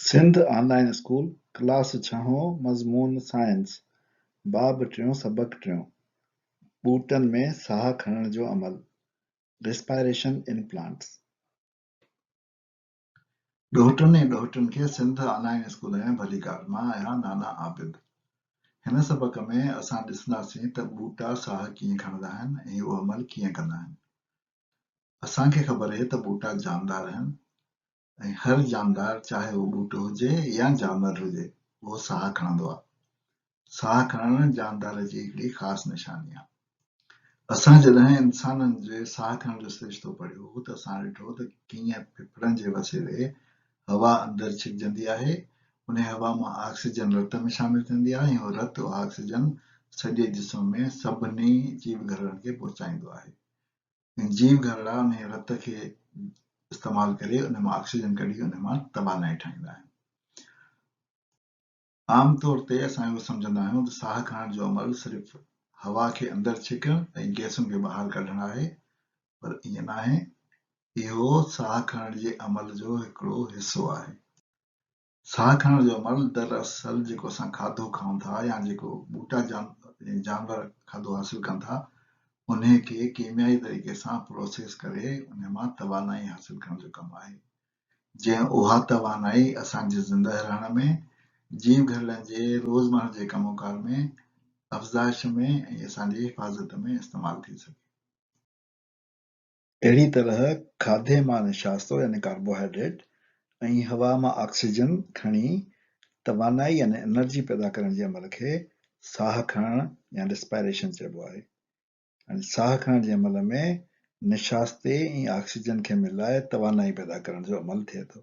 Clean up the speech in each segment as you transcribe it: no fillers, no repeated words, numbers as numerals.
سنڌ آن line school, class ڇهون، مضمون science, باب ٽيون سبق ٽيون، ٻوٽن ۾ ساهه کڻڻ جو عمل، Respiration in Plants. ڏوهٽن ۽ ڏوهٽين کي سنڌ آن لائين اسڪول ۾ ڀليڪار. مان آهيان نانا عابد. هن سبق ۾ اسان ڏسنداسين ته ٻوٽا ساهه ڪيئن کڻندا آهن ۽ اهو عمل ڪيئن ڪندا آهن. اسان کي خبر اهي ته ٻوٽا جاندار آهن ۽ هر جاندار چاهي اهو ٻوٽو هجي يا جانور هجي اهو ساهه کڻندو آهي. ساهه کڻڻ جاندار جي هڪڙي خاص نشاني آهي. اسان جڏهن انسانن جي ساهه کڻڻ جو سرشتو پڙهيو هو ته اسان ڏٺو ته ڪيئن ڦڦڙن جي وسيلي هوا اندر ڇڪجندي آهي، انهي هوا مان آڪسيجن رت ۾ شامل ٿيندي آهي ۽ اهو رت اها آڪسيجن سڄي جسم ۾ سڀني جيوگهرڙن کي پهچائيندو آهي. ۽ جيو گهرڙا انهيء رت کي استعمال ڪري ان مان آڪسيجن ڪڍي ان مان توانائي ٺاهيندا آهن. عام طور تي اسان اهو سمجهندا آهيون ته ساهه کڻڻ جو عمل صرف هوا کي اندر ڇڪڻ ۽ گئسن کي ٻاهر ڪڍڻ آهي پر ائين ناهي، اهو ساهه کڻڻ جي عمل جو هڪڙو حصو آهي. ساهه کڻڻ جو عمل دراصل جيڪو اسان کاڌو کائون ٿا يا جيڪو ٻوٽا جانور کاڌو حاصل ڪن ٿا انهي کي ڪيميائي طريقي سان پروسيس ڪري انهي مان توانائي حاصل ڪرڻ جو ڪم آهي جنهن اها توانائي اسان جي زندهه رهڻ ۾ جيو گهرڙن جي روزمرهه جي ڪم ڪار ۾ افزائش ۾ ۽ اسان جي حفاظت ۾ استعمال ٿي سگهي. اهڙي طرح کاڌي مان نشاستو يعني ڪاربوهائيڊريٽ ۽ هوا مان آڪسيجن کڻي توانائي يعني انرجي پيدا ڪرڻ جي عمل کي ساهه کڻڻ يا ريسپائريشن چئبو آهي. يعني ساهه کڻڻ جي عمل ۾ نشاستي ۽ آڪسيجن کي ملائي توانائي پيدا ڪرڻ جو عمل ٿئي ٿو.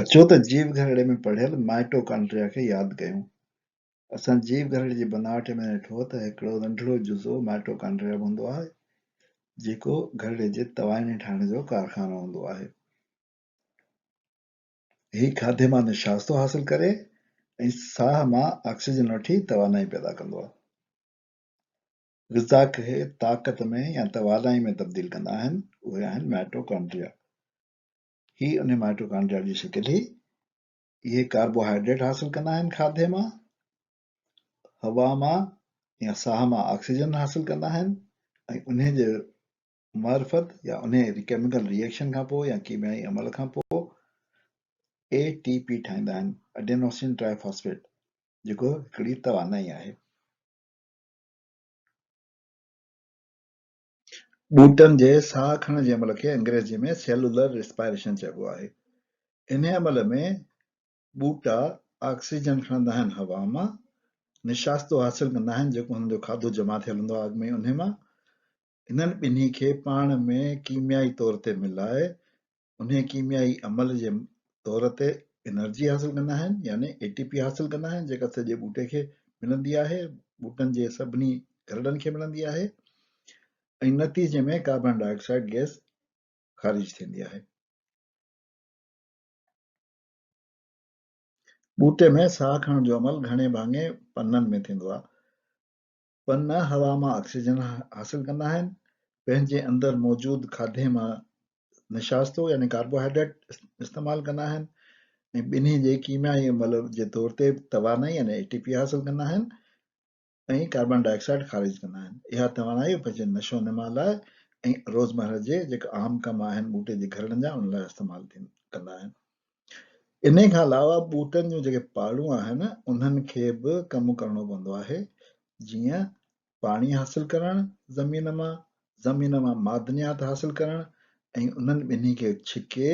اچو ته جيو گهرڙي ۾ پڙهيل مائٽوڪانڊريا کي ياد ڪيون. اسان جيو گهرڙي جي بناوٽ ۾ ڏٺو ته هڪڙو ننڍڙو جزو مائٽوڪانڊريا به هوندو آهي، جيڪو گهرڙي جي توانائي ٺاهڻ جو ڪارخانو هوندو آهي. هي کاڌي مان نشاستو حاصل ڪري ۽ ساهه مان آڪسيجن وٺي توانائي پيدا ڪندو آهي. غذا کي طاقت ۾ يا توانائي ۾ تبديل ڪندا آهن، اهي آهن مائٽوڪانڊريا. هي انهي مائٽوڪانڊريا جي شڪل هئي. اهي ڪاربوهائيڊريٽ حاصل ڪندا آهن کاڌي مان، هوا مان يا ساهه مان آڪسيجن حاصل ڪندا آهن ۽ انهي جي معرفت يا انهي ڪيميڪل ري ايڪشن کان پوء يا ڪيميائي عمل کان پوء اي ٽي پي ٺاهيندا آهن، اڊينوسين ٽرائي فاسفيٽ، جيڪو هڪڙي توانائي آهي. ٻوٽن جي ساهه کڻڻ جي عمل کي انگريزيء ۾ Cellular Respiration چئبو آهي. انهيء عمل ۾ ٻوٽا آڪسيجن کڻندا آهن هوا مان، نشاستو حاصل ڪندا آهن جيڪو هنن جو کاڌو جمع ٿيل هوندو آهي اڳ ۾ ئي انهي مان. انهن ٻنهي کي پاڻ ۾ ڪيميائي طور تي ملائي انهيء ڪيميائي عمل جي طور تي انرجي حاصل ڪندا آهن يعني اي ٽي پي حاصل ڪندا آهن جيڪا سڄي ٻوٽي کي ملندي آهي، ٻوٽن جي سڀني گهرڙن کي ملندي آهي ۽ نتيجي ۾ ڪاربان ڊاء آڪسائيڊ گئس خارج ٿيندي آهي. ٻوٽي ۾ ساهه کڻڻ جو عمل گهڻي ڀاڱي پنن ۾ ٿيندو آهي. پن هوا مان آڪسيجن حاصل ڪندا آهن، پنهنجي اندر موجود کاڌي مان نشاستو يعني ڪاربوهائيڊريٽ استعمال ڪندا آهن ۽ ٻنهي جي ڪيميائي عمل جي طور تي توانائي يعني اي ٽي پي حاصل ڪندا آهن ۽ ڪاربان ڊاء آڪسائيڊ خارج ڪندا آهن. اها توانائي پنهنجي نشو نما لاء ۽ روزمره جي جيڪا عام ڪم آهن ٻوٽي جي گهرڙن جا ان لاء استعمال ڪندا آهن. انهي کان علاوه ٻوٽن جون جيڪي پاڙون آهن انهن کي به ڪم ڪرڻو پوندو آهي جيئن پاڻي حاصل ڪرڻ زمين مان، زمين مان معدنيات حاصل ڪرڻ ۽ انهن ٻنهي کي ڇڪي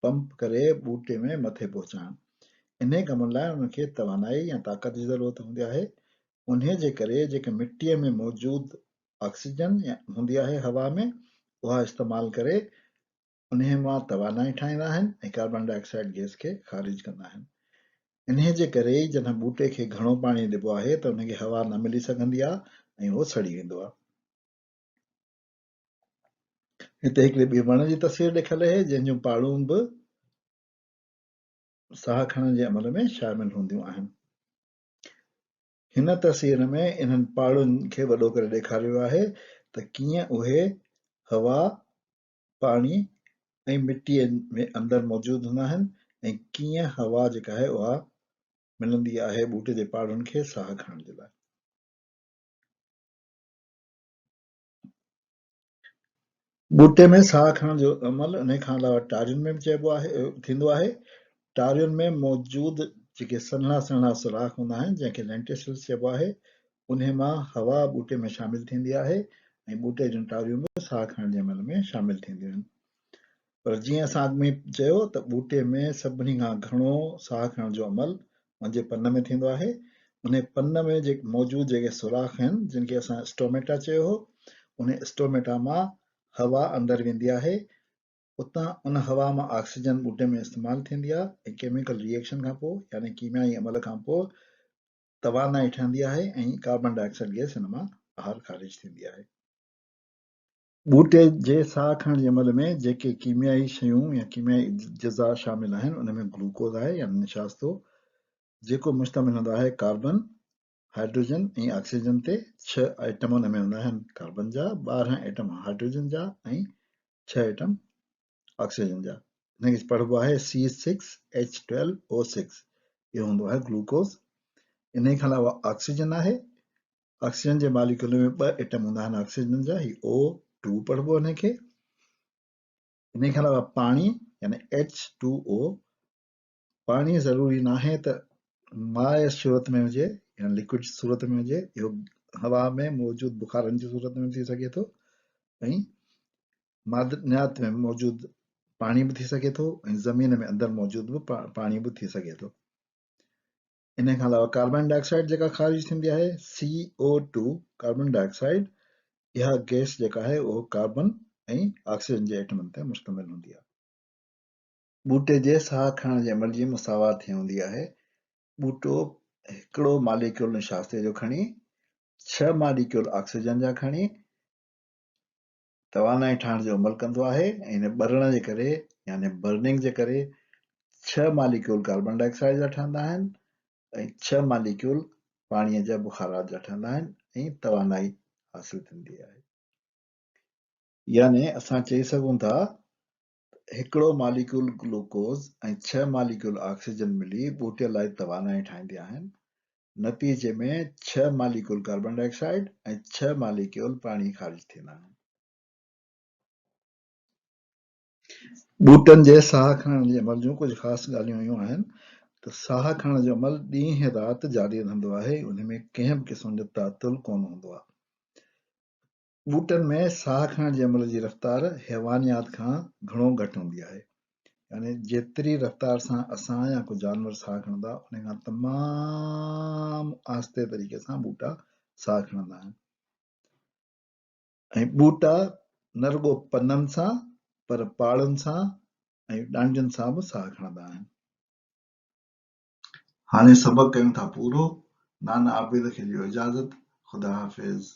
پمپ ڪري ٻوٽي ۾ مٿي پهچائڻ. انهي ڪمن لاء انهن کي توانائي يا طاقت جي ضرورت هوندي آهي. انهي جي ڪري جيڪي مٽيء ۾ موجود آڪسيجن هوندي آهي هوا ۾ اها استعمال ڪري انهيء مان توانائي ٺاهيندا آهن ۽ ڪاربان ڊاء آڪسائيڊ گئس کي خارج ڪندا آهن. انهيء جي ڪري ئي جڏهن ٻوٽي کي گهڻو پاڻي ڏبو آهي ته ان کي هوا نه ملي سگهندي آهي ۽ اهو سڙي ويندو آهي. هتي هڪڙي ٻئي وڻ جي تصوير ڏيکاريل آهي جنهن جون پاڙون به ساهه کڻڻ جي عمل ۾ شامل هونديون آهن. هن تصوير ۾ انهن پاڙن کي وڏو ڪري ڏيکاريو ويو آهي ته ڪيئن اهي هوا پاڻي ۽ مٽيء ۾ اندر موجود هوندا آهن ۽ ڪيئن هوا جيڪا آهي اها ملندي آهي ٻوٽي جي پاڙن کي ساهه کڻڻ جي لاء. ٻوٽي ۾ ساهه کڻڻ جو عمل انهي کان علاوه ٽارين ۾ به چئبو آهي ٿيندو آهي. ٽارين ۾ موجود جيڪي سنهڙا سنهڙا سوراخ هوندا آهن جنهن کي لينٽيسلز چئبو آهي انهي مان هوا ٻوٽي ۾ شامل ٿيندي آهي ۽ ٻوٽي جون ٽاريون به ساهه کڻڻ جي عمل ۾ شامل ٿينديون آهن. پر جيئن اسان اڳ ۾ چيو ته ٻوٽي ۾ سڀني کان گهڻو ساهه کڻڻ جو عمل ان جي پن ۾ ٿيندو آهي. انهي پن ۾ موجود جيڪي سوراخ آهن جن کي اسان اسٽوميٽا چيو هو، انهي اسٽوميٽا مان هوا اندر ويندي آهي. اتان ان هوا مان آڪسيجن ٻوٽي ۾ استعمال ٿيندي آهي ۽ ڪيميڪل ري ايڪشن کان پوء يعني ڪيميائي عمل کان پوء توانائي ٺهندي آهي ۽ ڪاربان ڊاء آڪسائيڊ گئس ان مان ٻاهر خارج ٿيندي آهي. ٻوٽي جي ساهه کڻڻ جي عمل ۾ جيڪي ڪيميائي شيون يا ڪيميائي اجزا شامل آهن ان ۾ گلوڪوز آهي يعني نشاستو جيڪو مشتمل هوندو آهي ڪاربن، هائيڊروجن ۽ آڪسيجن تي ڇهه ائٽم ان ۾ هوندا آهن ڪاربن جا، 12 ائٽم هائيڊروجن جا ۽ ڇهه ائٽم آڪسيجن جا. ان کي پڙهبو آهي C six H twelve O six اهو هوندو آهي گلوڪوز. انهي کان علاوه آڪسيجن آهي آڪسيجن جي ماليڪيول ۾ ٻه ايٽم هوندا آهن آڪسيجن جا هي او ٽو پڙهبو انهي کي. انهي کان علاوه پاڻي يعني ايڇ ٽو او پاڻي ضروري ناهي ته مائع صورت ۾ هجي يا لڪوئڊ صورت ۾ هجي اهو هوا ۾ موجود بخارن جي صورت ۾ ٿي سگهي ٿو ۽ معدنيات ۾ موجود پاڻي به ٿي سگهي ٿو ۽ زمين ۾ اندر موجود به پاڻي به ٿي سگهي ٿو. انهي کان علاوه ڪاربان ڊاء آڪسائيڊ جيڪا خارج ٿيندي آهي C O two carbon dioxide اها گئس جيڪا آهي اهو ڪاربن ۽ آڪسيجن جي ايٽمن تي مشتمل هوندي آهي. ٻوٽي جي ساهه کڻڻ جي عمل جي مساوات هيئن هوندي آهي، ٻوٽو هڪڙو ماليڪيول نشاستي جو کڻي، ڇهه ماليڪيول آڪسيجن جا کڻي، توانائي ٺاهڻ جو عمل ڪندو آهي ۽ ان ٻرڻ جي ڪري يعني برننگ جي ڪري ڇهه ماليڪيول ڪاربن ڊاء آڪسائيڊ جا ٺهندا آهن ۽ ڇهه ماليڪيول پاڻي جا بخارات جا ٺهندا آهن ۽ توانائي حاصل ٿيندي آهي. يعني اسان چئي سگهون ٿا ته هڪڙو ماليڪيول گلوڪوز ۽ ڇهه ماليڪيول آڪسيجن ملي ٻوٽي لاء توانائي ٺاهيندي آهن نتيجي ۾ ڇهه ماليڪيول ڪاربان ڊاء آڪسائيڊ ۽ ڇهه ماليڪيول پاڻي خارج ٿيندا آهن. ٻوٽن جي ساهه کڻڻ جي عمل جون ڪجهه خاص ڳالهيون اهيون آهن ته ساهه کڻڻ جو عمل ڏينهن رات جاري رهندو آهي انهي ۾ ڪنهن به قسم جو تعطل ڪونه هوندو آهي. ٻوٽن ۾ ساهه کڻڻ جي عمل جي رفتار حيوانيات کان گهڻو گهٽ هوندي آهي. يعني جيتري رفتار سان اسان يا ڪو جانور ساهه کڻندا ان کان تمام آهستي طريقي سان ٻوٽا ساهه کڻندا آهن ۽ ٻوٽا نه رڳو پنن سان پر پاڙن سان ۽ ڏانڊين سان به ساهه کڻندا آهن. هاڻي سبق ڪيون ٿا پورو. نانا عابد کي ڏيو اجازت. خدا حافظ.